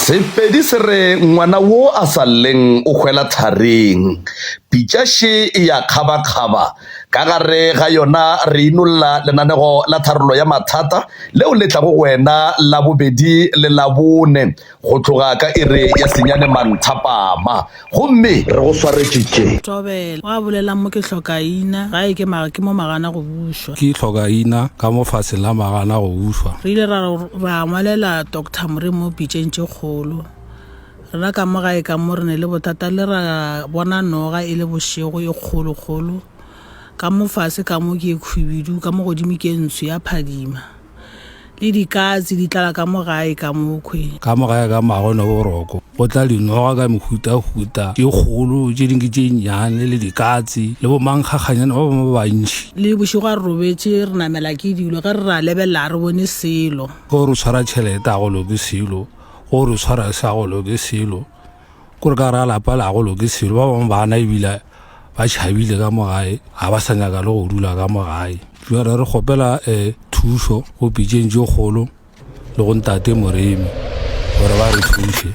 Sepedi se re ngwana wo a sa lleng o hwela tharing. Pitša še e ya kgabakgaba. Ka gare ga yona re inolla lenanego la tharollo ya mathata leo le tlago go wena Labobedi le Labone go tloga ka iri ya senyane manthapama. Gomme re go swaretše tše. Thobela, Wa bolelang mo ke hlokaina, gae ke ma, ke mo magana go bušwa. Ke hlokaina ka mo faseng la magana go bušwa. Re ile ra, ra ngwalela Doctor Moremi mo pitšeng tše kgolo. Rena ka mo gae ka mo re ne le bothata le ra bona noga e le bošego e kgolo kgolo. Ka mo fase ka mo ke e khwibidu, ka mo godimo ke e ntsho ya phadima. Le dikatse di tlala ka mo gae ka mokhwe. Ka mo gae ka mago ne boroko. Go tla dinoga ka mehutahuta, tše kgolo, tše dingwe ke tše nnyane, le dikatse, le bomankgakganyane ba bangwe ba bantši. Le bošego ga re robetše re namela ke dilo, ge re ra lebelela ga re bone selo. Ge o re o tshwara tšhelete ga go loke selo, ge o re o tshwara se ga go loke selo. Ko re ka gare ga lapa le ga go loke selo. Ba bangwe bana ebile ba tšhabile ka mo gae, ga ba sa nyaka le go dula ka mo gae. Jwale re kgopela um thušo go pitšeng tše kgolo le go ntate Moremi gore ba re thuše.